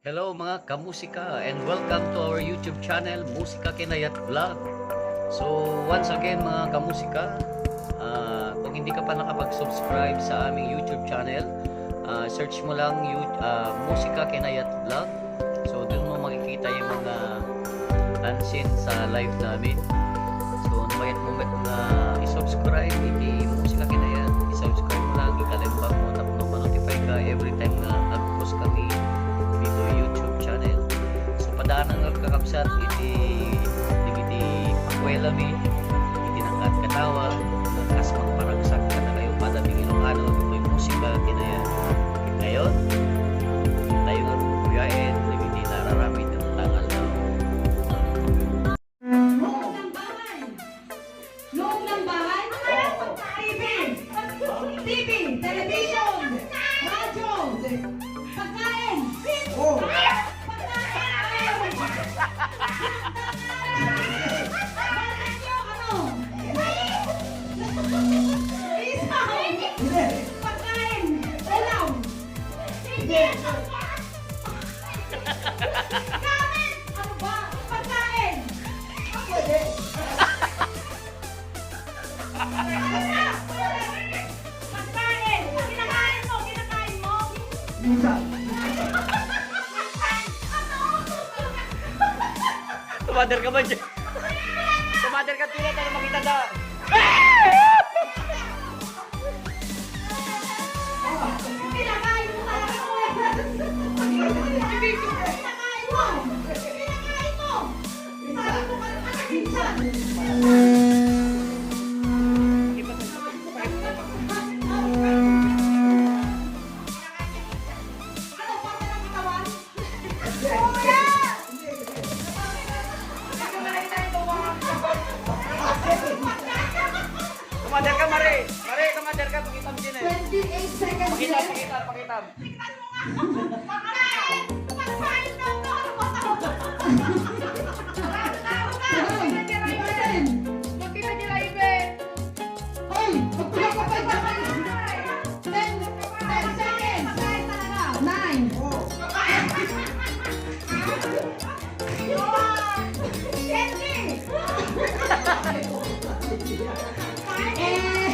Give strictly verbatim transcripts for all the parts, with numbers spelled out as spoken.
Hello mga kamusika, and welcome to our YouTube channel, Musika Kinayat Vlog. So once again mga kamusika, ah, kung hindi ka pa nakapag-subscribe sa aming YouTube channel, ah, search mo lang you, ah, Musika Kinayat Vlog. So doon mo makikita yung mga unseen sa live namin. So, no kayat mo met nga i-subscribe iti Musika Kinayat, i-subscribe mo lang, ikalimbak mo tapno ma-notify ka every time nga nag-post kami dito YouTube channel. So, padaanan nga kakabsat iti, iti pakuela mi, iti nangkatkatawa, kas magparagsak kadakayo pada ti Ilocano, ditoy Musika Kinayat. Ngayon, tayo nga pupuyaen dagiti nararamid nga tangal. Loob ng bahay? Loob ng bahay? T V! T V! Television! Radyo! Pagkain! Oo. Pagkain! Ano? Isaw! Pagkain! Ulam! Gamit! Ano ba? Pagkain! Ah, pwede. Pagkain! Kinakain mo! Kinakain mo! Minsan. Tumader ka ba dyan? Tumader ka, Tina, para makita na. Kumader ka, Mare. Mare, kumader ka. Pakita mo, Gina. Twenty-eight seconds left. Pakita, pakita, pakita. Ten, ten seconds. Nine. Eh.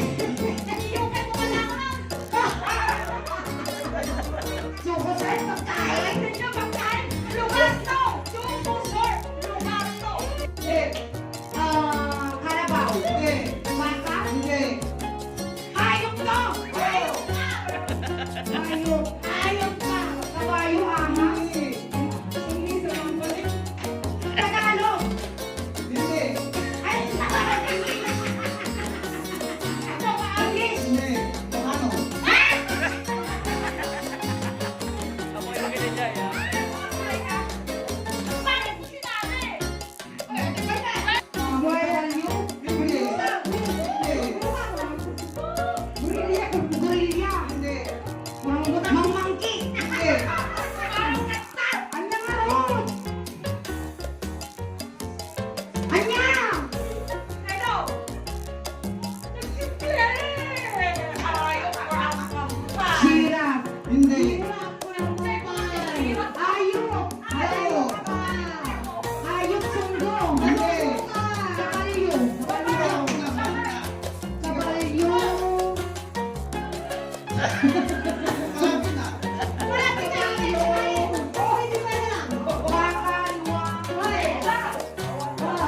Choco short pagkain? Hindi pagkain. Lugar to. Choco short. Lugar to. Eh. Ah, kalabaw. Hindi. Baka? Hindi. Hayop to! Hayop! Hayop! Hayop ka! Kabayo, ahas? Hindi. Hindi sa mga balik. Tagalog! Hindi. Ay, Tagalog! Ano ba, English? Hindi. Ano? Ah! Amoy, makinig dyan, ah. Bakit mo sinabi? Why are you? Gorilla. Gorilla. Mangmangki. Anya nga ron? Anya? Giraffe. Hindi. Giraffe. Ayup! Ayup! Ayup sunggo! Hindi. Kabalyo! Kabalyo! Kabalyo! Malapit na. Malapit na. Oh, hindi pwede na. Baka, luwa. Wala. Ah,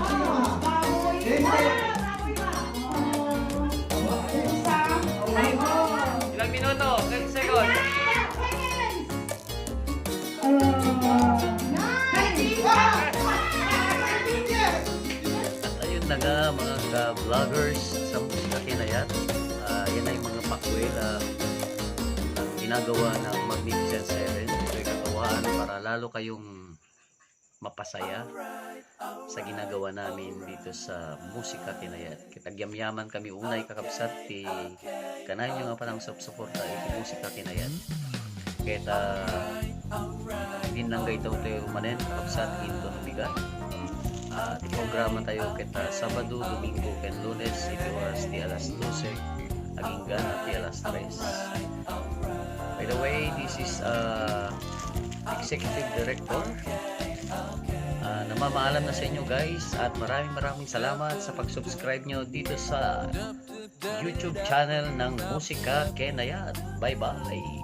ah, baboy. Hindi. Baboy ba? Ah, usa. Ayun. Ilang minuto? Ilang seconds? Seconds. At ayun na nga, mga ka-vloggers sa Musika Kinayat, ah, yan ay mga pakwela ang ginagawa ng Magnificent Seven. Ito'y katuwaan para lalo kayong mapasaya sa ginagawa namin dito sa Musika Kinayat. Ket agyamyaman kami unay, kakabsat, ti kanayon nga panangsupsuporta iti Musika Kinayat. Ket, ah, dinan nga itaw tayo manen, kakabsat, inton bigat. Ah, ti programa tayo ket, ah, Sabado, Domingo, ken Lunes, iti oras ti alas dose, agingga ti alas tres. By the way, this is, ah, Executive Director. Ah, namamaalam na sa inyo, guys, at maraming maraming salamat sa pag-subscribe nyo dito sa YouTube channel ng Musika Kenayat. Bye-bye!